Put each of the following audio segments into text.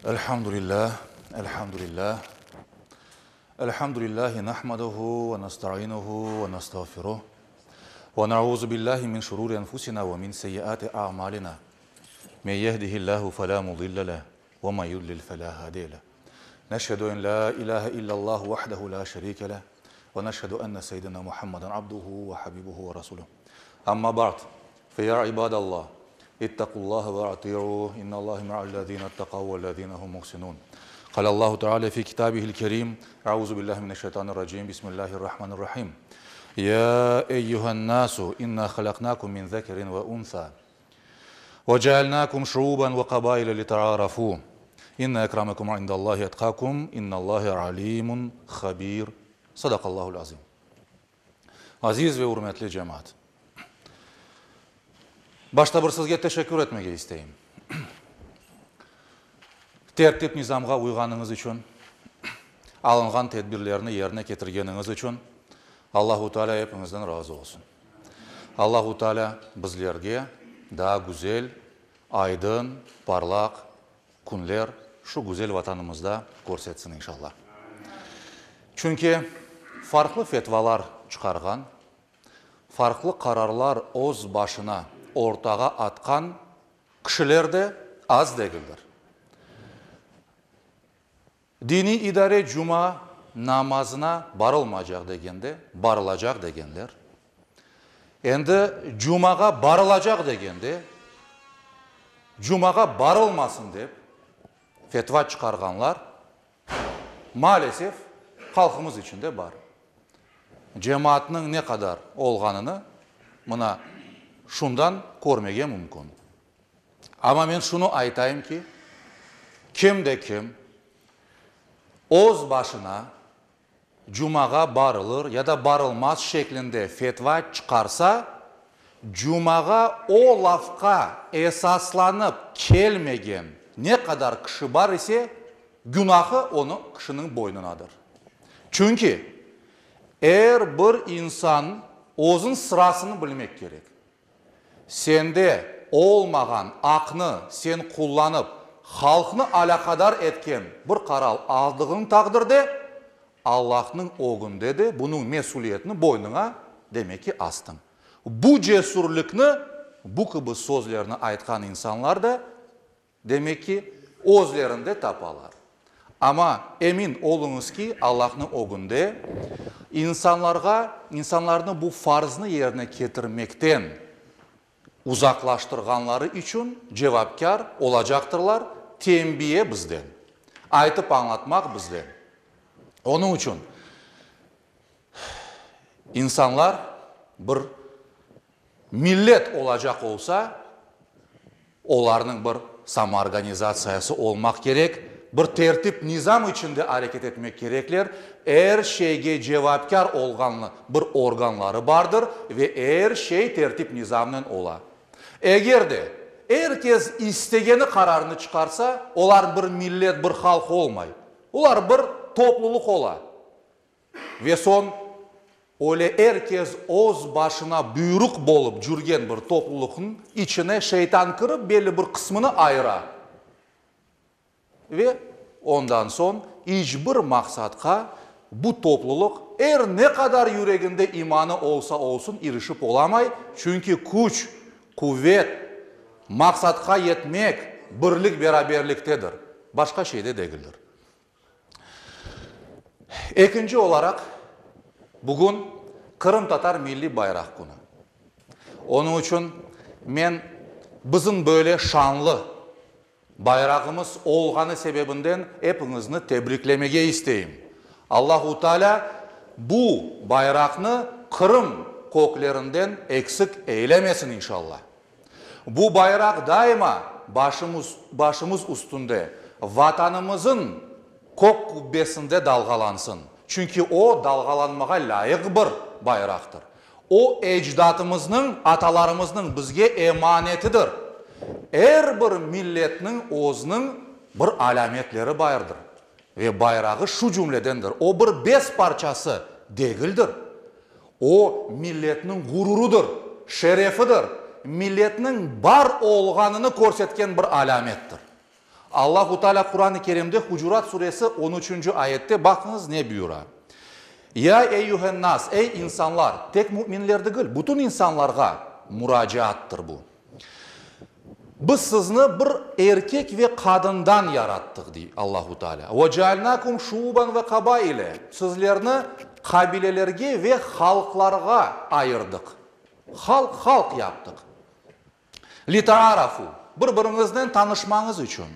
Elhamdülillah, elhamdülillah. Elhamdülillahi nahmaduhu ve nestainuhu ve nestağfiruh. Ve nauzu billahi min şururi enfusina ve min seyyiati a'malina. Men yehdihillahu fela mudille leh ve men yudlil fela hadiye leh. Neşhedü en la ilahe illallah vahdehu la şerike leh ve neşhedü enne seyyidina Muhammeden abduhu ve habibuhu ve rasuluh. Amma ba'd. Fe ya ibadallah, ittaqullaha ve ati'uh, innallaha ma'allezine ittaqav vellezine hum muhsinun. Qalallahu Teala fi kitabihil kerim, Euzu billahi mineşşeytanirracim, Bismillahirrahmanirrahim. Ya eyyühen nasu, inna halaknakum min zekerin ve unsa. Ve cealnakum şuuben ve kabaile litaarafu. İnne ekramekum indallahi etkakum, innallaha alimun habir. Sadakallahul azim. Aziz ve ürmetli cemaat. Başta bir sizge teşekkür etmege isteyim. Tertip-nizamğa uyğanıñız içün, alınğan tedbirlerni yerine ketirgeniñiz içün Allahu Teala epiñizden razı olsun. Allahu Teala bizlerge daa güzel, aydın, parlaq künler şu güzel Vatanımızda körsetsin inşallah. Çünki farqlı fetvalar çıqarğan, farqlı qararlar öz başına ortağa atqan kişiler de az degildir. Diniy idare cuma namazına barılmaycaq degende, barılacaq degenler, endi cumağa barılacaq degende, cumağa barılmasın dep fetva çıqarğanlar, maalesef, halqımız içinde bar. Cemaatnıñ ne qadar olğanını mına şundan körmege mümkün. Amma men şunı aytayım ki, kim de kim öz başına cumağa barılır ya da barılmaz şeklinde fetva çıqarsa, cumağa o lafqa esaslanıp kelmegen ne qadar kişi bar ise, günahı onı kişiniñ boynunadır. Çünki er bir insan özüñ sırasını bilmek kerek. Sende olmağan aqnı sen qullanıp, halqnı alâqadar etken bir qaral aldığıñ taqdirde, Allahnıñ ögünde de bunıñ mesüliyetini boynuña, demek ki, astıñ. Bu cesürlikni bu kibi sözlerni aytqan insanlar da, Demek ki, özlerinde tapalar. Amma emin oluñız ki, Allahnıñ ögünde insanlarğa, insanlarnı bu farznı yerine ketirmekten uzaqlaştırğanları içün cevapkâr olacaqtırlar, tenbiye bizden, aytıp añlatmaq bizden. Onıñ içün insanlar bir Millet olacaq olsa, olarnıñ bir samoorganizatsiyası olmaq kerek, bir tertip-nizam içinde areket etmek kerekler, er şeyge cevapkâr olğan bir organları bardır ve er şey tertip-nizamnen ola. Eger de er kes istegeni qararnı çıqarsa, olar bir millet, bir halq olmay, olar bir toplulıq ola. Ve soñ, öyle er kes öz başına buyruq bolıp cürgen bir toplulıqnıñ içine şeytan kirip belli bir qısmını ayıra. Ve ondan soñ iç bir maqsatqa bu toplulıq er ne qadar yüreginde imanı olsa olsun irişip olamay, çünki küç, quvet, maqsatqa yetmek birlik-beraberliktedir, başqa şeyde degildir. Ekinci olaraq, bugün Qırımtatar Milliy Bayraq Künü. Onıñ içün men bizim böyle şanlı bayrağımız olğanı sebebinden epiñizni tebriklemege isteyim. Allahu Teala bu bayraqnı Qırım köklerinden eksik eylemesin inşallah. Bu bayraq daima başımız üstünde, Vatanımızıñ kök qubbesinde dalğalansın. Çünki o, dalğalanmağa lâyıq bir bayraqtır. O, ecdatımıznıñ, atalarımıznıñ bizge emanetidir. Er bir milletniñ özüniñ bir alâmetleri bardır ve bayrağı şu cümledendir. O, bir bez parçası degildir. O, milletniñ ğururudır, şerefidir, milletniñ bar olğanını körsetken bir alâmettir. Allahu Teala Quran-ı Kerimde Hucurat suresi on üçünci ayette baqıñız ne buyura, Ya eyyühen-nas, ey insanlar, tek müminler degil, bütün insanlarğa muracaattır bu. Biz sizni bir erkek ve qadından yarattıq, dey Allahu Teala. Ve cealnakum şuuban ve qabaile, sizlerni qabilelerge ve halqlarğa ayırdıq. Halq-halq yaptıq. Litaarafu, bir-biriñiznen tanışmañız içün.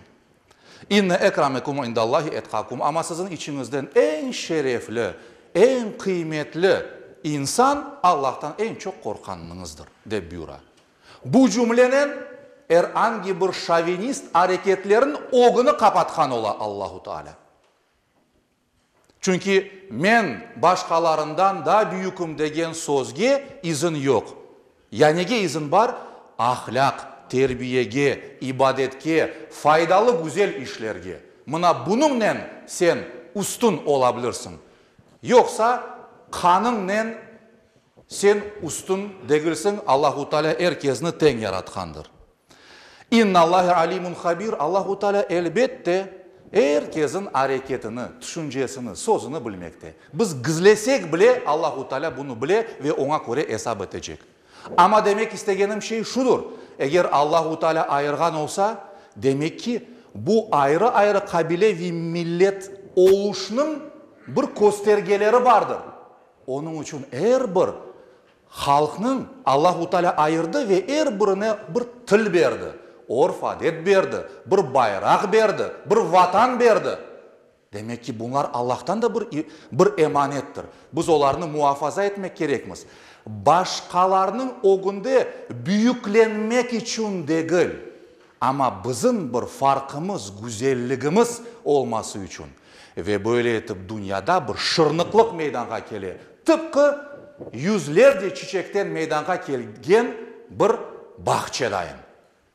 İnne ekramekum indallahi etqakum, amma siziñ içiñizden eñ şerefli, eñ qıymetli insan Allahtan eñ çoq qorqanıñızdır, dep buyura. Bu cümlenen er angi bir şovinist areketlerniñ ögüni qapatqan ola Allahu Teala. Çünki men başqalarından daa büyüküm degen sözge izin yoq. Ya nege izin bar? Ahlâq, terbiyege, ibadetke, faydalı güzel işlerge. Mına bunıñnen sen üstün ola bilirsiñ. Yoqsa qanıñnen sen üstün degilsiñ, Allahu Teala er kesni teñ yaratqandır. İnnallâhe alîmun habîr, Allahu Teala elbette er kesin areketini, tüşüncesini, sözüni bilmekte. Biz gizlesek bile, Allahu Teala bunı bile ve oña köre esap etecek. Amma demek istegenim şey şudur, eger Allahu Teala ayırğan olsa, demek ki, bu ayrı-ayrı qabile ve millet oluşnıñ bir köstergeleri bardır. Onıñ içün er bir Halqnıñ Allahu Teala ayırdı ve er birine bir til berdi, örf-adet berdi, bir bayraq berdi, bir vatan berdi. Demek ki, bunlar Allahtan da bir bir emanettir. Biz olarnı muafaza etmek kerekmiz. Başqalarnıñ ögünde büyüklenmek içün degil, amma bizim bir farqımız, güzelligimiz olması içün. Ve böyle etip dünyada bir şırnıqlıq meydanğa kele, tıpqı yüzlerce çiçekten meydanğa kelgen bir bağçadayın.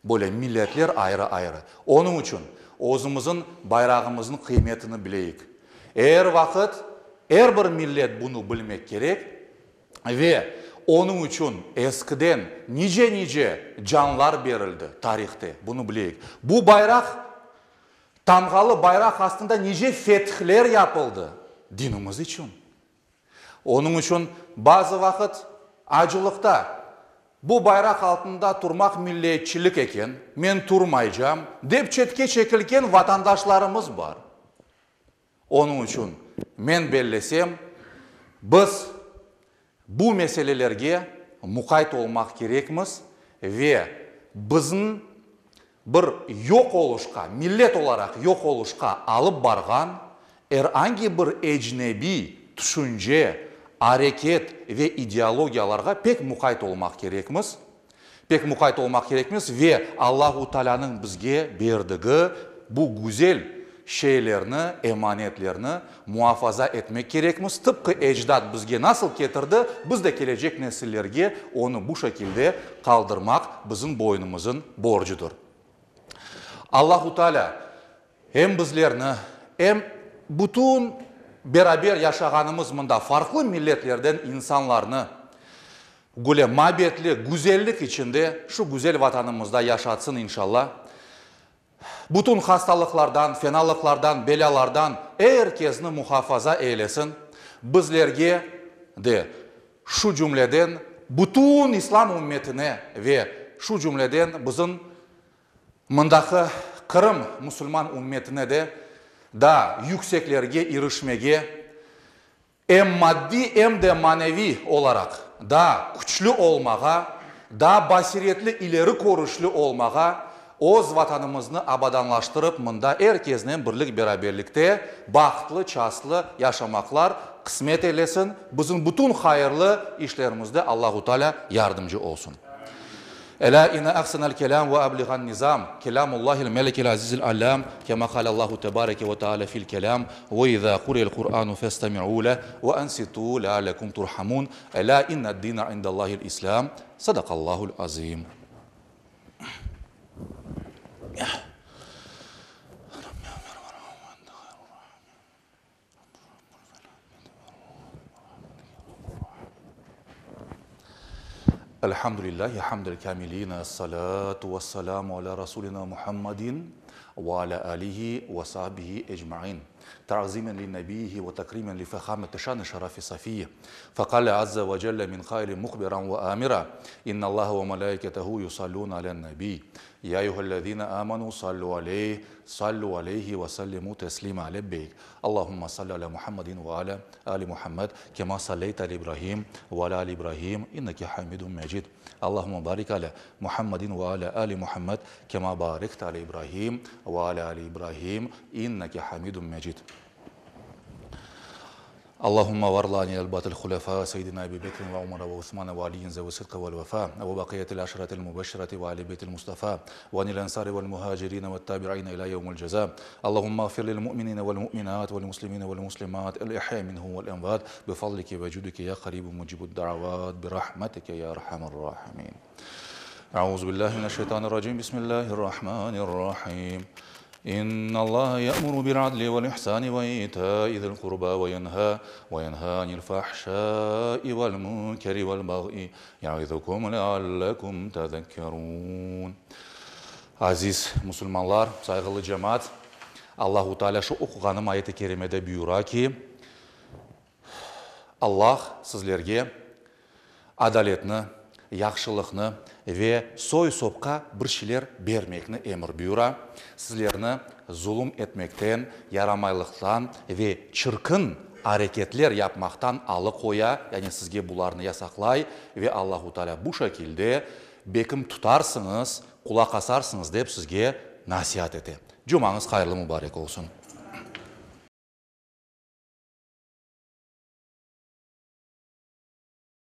Böyle milletler ayrı-ayrı. Onıñ içün özümizin bayrağımıznıñ qıymetini bileyik. Er vaqıt er bir millet bunı bilmek kerek ve onıñ içün eskiden nice-nice canlar berildi tarihte, bunı bileyik. Bu bayraq Tamğalı bayraq astında nice fethler yapıldı dinimiz içün. Onıñ içün bazı vaqıt acılıqta bu bayraq altında turmaq milliyetçilik eken, men turmaycam, dep çetke çekilgen vatandaşlarımız bar. Onıñ içün men bellesem, biz bu meselelerge muqayt olmaq kerekmiz ve bizni bir yoq oluşqa, millet olaraq yoq oluşqa alıp barğan er angi bir ecnebiy tüşünce, areket ve ideologiyalarğa pek muqayt olmaq kerekmiz, pek muqayt olmaq kerekmiz ve Allahu Taalânıñ bizge berdigi bu güzel şeylerni, emanetlerni muafaza etmek kerekmiz. Tıpqı ecdat bizge nasıl ketirdi, biz de kelecek nesillerge onı bu şekilde qaldırmaq bizim boynumızın borcudır. Allahu Taalâ em bizlerni, em bütün beraber yaşağanımız mında farqlı milletlerden insanlarnı Güle mabetli güzellik içinde şu güzel Vatanımızda yaşatsın inşalla. Bütün hastalıqlardan, fenalıqlardan, belâlardan er kesni muhafaza eylesin. Bizlerge de, şu cümleden bütün İslam ümmetine ve şu cümleden bizim mındaqı Qırım musulman ümmetine de daa yükseklerge irişmege, Em maddiy, em de maneviy olaraq daa küçlü olmağa, daa basiretli, ileri körüşli olmağa, öz Vatanımıznı abadanlaştırıp, mında er kesnen birlik-beraberlikte bahtlı-çastlı yaşamaqlar qısmet eylesin, bizim bütün hayırlı işlerimizde Allahu Teala yardımcı olsun. Elâ inne ahsenel kelâm ve ebliğan nizam, kelâmullâhil melikil azizil allâm, kemâ kâlellâhu tebâreke ve teâlâ fil kelâm, ve izâ quri'el Qur'ânu festemi'û leh ve ansitû leallekum turhamûn, Elâ inned-dîne indellâhil islâm, Sadakallâhul azîm. Elhamdülillahi hamdel kâmilîn, es-salâtu ves-selâmu alâ rasûlinâ Muhammedin. Ve alâ âlihi ve sahbihi ecmaîn. Ta'zimen li nebiyyihi ve takrimen li fehameti şan-ı şerafi safiyyi. Feqale azze ve celle min qailin muhbiran ve amira, İnnallaha ve melâiketehu yusallûne alen-nebiy. Ya eyyühellezîne âmenû sallû aleyh, sallû aleyhi ve sellimû teslîmâ. Lebbeyk. Allahümme salli alâ Muhammedin ve alâ âli Muhammed, kemâ salleyte alâ İbrahim ve alâ âli İbrahim, inneke hamidun mecid. Allahümme barik alâ Muhammedin ve alâ âli Muhammed, kemâ bârekte alâ İbrahim ve alâ âli İbrahim, inneke hamidun mecid. Allahümme varla anil batil hulefâ, seyyidina Ebi Bekrin ve Umara ve Usmana ve Aliyyin zevi sıdkı vel vefa, ve bakiyetil aşretil mübeşşereti ve ali beytil Mustafa, ve anil ensari vel muhacirine ve tabi'ine ila yevmil ceza. Allahümme ağfir lil mu'minine vel mu'minat vel muslimine vel muslimat el ihya minhum vel emvat bi fadlike ve cudike ya qaribun mucibud da'avat bi rahmetike ya erhamer rahimin. Euzu billahi mineşşeytanirracim. Bismillahirrahmanirrahim. İnnallaha ya'muru bil adli vel ihsani ve ita'i zil kurba ve yenha ve yenha anil fahşai vel munkeri vel bag'i ya'izukum leallekum tezekkerun. Aziz musulmanlar, sayğılı cemaat, Allahu Teala şu oquğanım ayet-i kerimede buyura ki, Allah sizlerge adaletni, yahşılıqnı ve soy-sopqa bir şeyler bermekni emir buyura, sizlerni zulum etmekten, yaramaylıqtan ve çirkin areketler yapmaqtan alıqoya, yani sizge bularnı yasaqlay ve Allahu Teala bu şekilde bekim tutarsıñız, qulaq asarsıñız dep sizge nasiat ete. Cumañız hayırlı-mubarek olsun!